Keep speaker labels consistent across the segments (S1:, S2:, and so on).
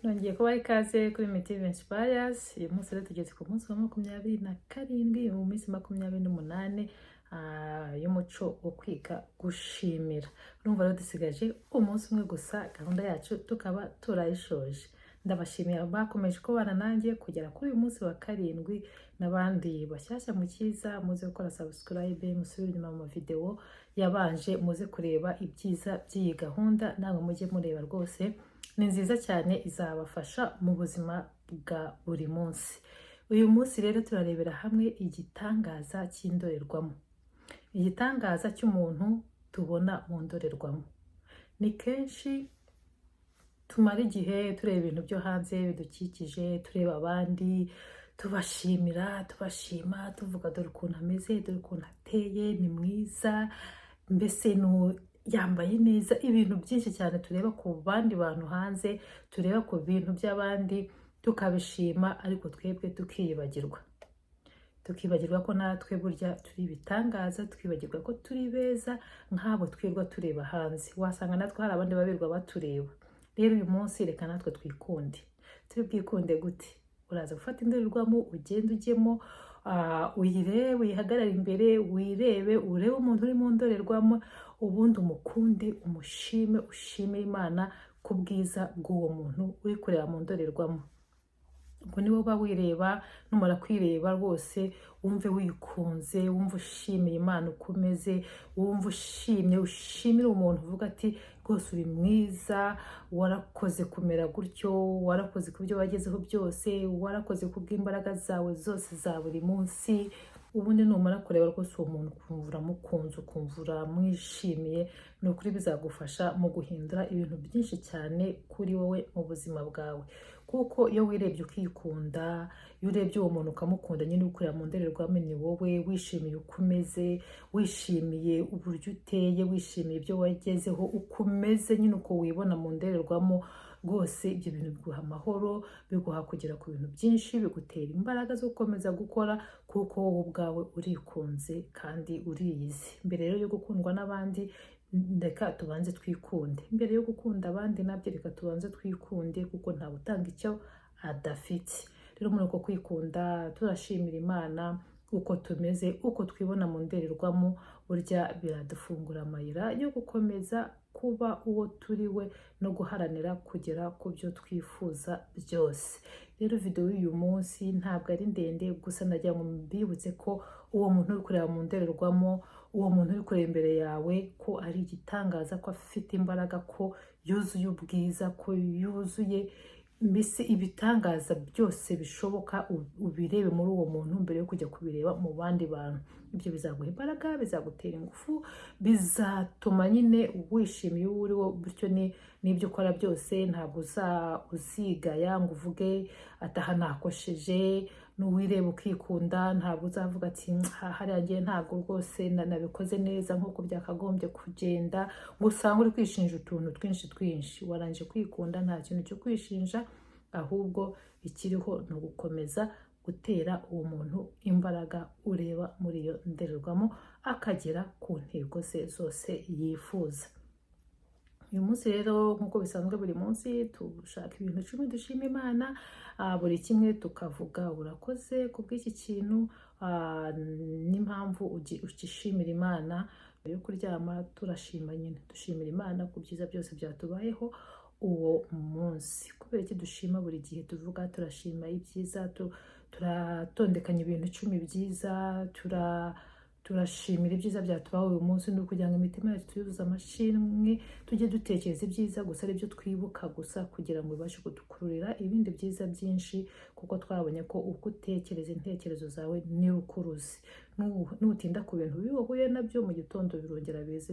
S1: Nongeye kubaha ikaze kuri Mitive Inspires. Uyu munsi rero tugeze ku munsi wa 27 mu minsi 28 y'umuco wo kwiga gushimira. Urumva rero dusigaje umunsi umwe gusa, gahunda yacu tukaba turayishoje. Ndabashimiye bakomeje kubana nanjye kugera kuri uyu munsi wa 7, n'abandi bashyashya mu cyiza, muze gukora subscribe, musubire inyuma mu mavideo yabanje, muze kureba ibyiza by'iyi gahunda. Namwe mujye mureba rwose, ni nziza cyane, izabafasha mu buzima bwa buri munsi. Uyu munsi rero turarebera hamwe igitangaza cy'indorerwamo, igitangaza cy'umuntu tubona mu ndorerwamo. Ni kenshi tumara igihe tureba ibintu byo hanze bidukikije, tureba abandi, tubashimira, tubashima, tuvuga: "Dore ukuntu ameze, dore ukuntu ateye, ni mwiza, mbese yambaye neza." Ibintu byinshi cyane tureba ku bandi bantu hanze, tureba ku bintu by'abandi tukabishima, ariko twebwe tukibagirwa ko natwe burya turi ibitangaza, tukibagirwa ko turi beza nk'abo twirwa tureba hanze. Wasanga natwe hari abandi babirwa batureba. Rero uyu munsi reka natwe twikunde. Turi bwikunde gute? Uraza gufata indorerwamo, ugende ujyemo, uyirebe, uyihagarare imbere, wirebe, urebe umuntu uri mu ndorerwamo, ubundi umukunde, umushime, ushime Imana ku bwiza bw'uwo muntu uri kureba mu ndorerwamo. Ubwo niba uba wireba, numara kwireba rwose wumve wikunze, wumve ushimiye Imana uko umeze, wumve ushimye, ushimire umuntu, uvuga ati: "Rwose uri mwiza, warakoze kumera gutyo, warakoze ku byo wagezeho byose, warakoze ku bw'imbaraga zawe zose za buri munsi." Ubundi numara kureba rwose uwo muntu, ukumva uramukunze, ukumva uramwishimiye, ni ukuri bizagufasha mu guhindura ibintu byinshi cyane kuri wowe mu buzima bwawe. Kuko iyo wirebye ukikunda, iyo urebye uwo muntu ukamukunda nyine, uri kureba mu ndorerwamo ni wowe, wishimiye uko umeze, wishimiye uburyo uteye, wishimiye ibyo wagezeho, uko umeze nyine, uko wibona mu ndorerwamo, rwose ibyo bintu biguha amahoro, biguha kugera ku bintu byinshi, bigutera imbaraga zo gukomeza gukora, kuko wowe ubwawe urikunze kandi uriyizi. Mbere rero yo gukundwa n'abandi, reka tubanze twikunde. Mbere yo gukunda abandi nabyo, reka tubanze twikunde, kuko ntawe utanga icyo adafite. Rero muri uko kwikunda, turashimira Imana uko tumeze, uko twibona mu ndorerwamo, burya biradufungura amayira yo gukomeza kuba uwo turi we no guharanira kugera ku byo twifuza byose. Rero videwo y'uyu munsi ntabwo ari ndende, gusa nagira ngo mbibutse ko uwo muntu uri kureba mu ndorerwamo, uwo muntu uri kureba imbere yawe, ko ari igitangaza, ko afite imbaraga, ko yuzuye ubwiza, ko yuzuye mbese ibitangaza byose bishoboka. Ubirebe muri uwo muntu mbere yo kujya kubireba mu bandi bantu. Ibyo bizaguha imbaraga, bizagutera ingufu, bizatuma nyine wishimiye uwo uri wo, bityo n'ibyo ukora byose ntabwo uzigaya ngo uvuge ati: "Aha nakosheje." N'uwireba ukikunda, ntabwo uzavuga ati: "Hariya ngiye ntabwo rwose nabikoze neza nk'uko byakagombye kugenda," ngo usange uri kwishinja utuntu twinshi twinshi. Warangije kwikunda, nta kintu cyo kwishinja, ahubwo ikiriho ni ugukomeza gutera uwo muntu imbaraga ureba muri iyo ndorerwamo, akagera ku ntego ze zose yifuza. Uyu munsi rero, nk'uko bisanzwe buri munsi, dushaka ibintu 10 dushima Imana, buri kimwe tukavuga: "Urakoze ku bw'iki kintu," n'impamvu ugishimira Imana. Mbere yo kuryama turashima nyine, dushimira Imana ku byiza byose byatubayeho uwo munsi. Kubera iki dushima buri gihe? Tuvuga turashima ibyiza, turatondekanya ibintu 10 byiza, turashimira ibyiza byatubaho uyu munsi, ni ukugira ngo imitima yacu tuyuzuze amashimwe, tujye dutekereza ibyiza gusa, aribyo twibuka gusa, kugira ngo bibashe kudukururira ibindi byiza byinshi, kuko twabonye ko uko utekereza, intekerezo zawe ni rukuruzi. Nutinda ku bintu bibi wahuye nabyo, mu gitondo birongera bize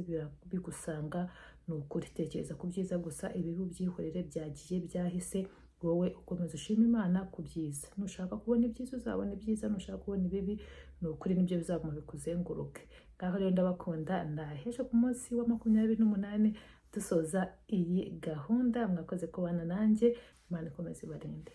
S1: bigusanga. Ni ukuri, tekereza ku byiza gusa, ibibi ubyihorere, byagiye, byahise. Wowe ukomeza ushima Imana ku byiza. Nushaka kubona ibyiza uzabona ibyiza, nushaka kubona ibibi, ni ukuri nibyo bizaguma bikuzenguruke. Ngaho rero ndabakunda, ndahesha ku munsi wa 28 dusoza iyi gahunda. Mwakoze kubana nanjye, Imana ikomeze ibarinde.